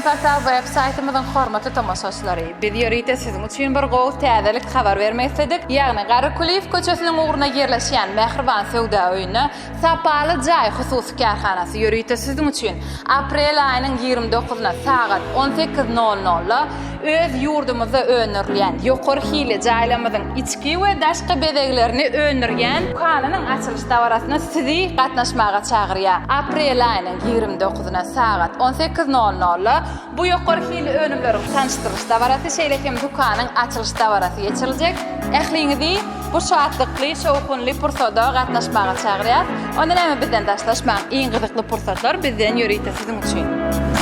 Türkmenportal web saýtymyzyň hormatly tomaşaçylary! Biz ýörite siziň üçin bir gowy täzelik habar bermek isledik. Ýagny Garakulyýew köçesiniň ugrunda ýerleşýän Mähriban söwda öýünde Sapaly jaý hususy kärhanasy ýörite siziň üçin aprel aýynyň 29-na sagat 18 nol nolda öz ýurdumyzda öndürilýän ýokary hilli jaýlarymyzyň içki we daşky bezeglerini öndürýän dükanynyň açylyş dabarasyna sizi gatnaşmaga çagyrýar. Aprel aýynyň 29-na sagat 18 nol nolda bu ýokary hilli önümleriň tanyşdyrylyş dabarasy, şeýle hem dükanyň açylyş dabarasy geçiriljek. Ähliňizi bu şatlykly, şowhunly pursada gatnaşmaga çagyrýas. Onda näme bizden daşlaşmaň, iň gyzykly pursatlar bizden ýörite siziň üçin.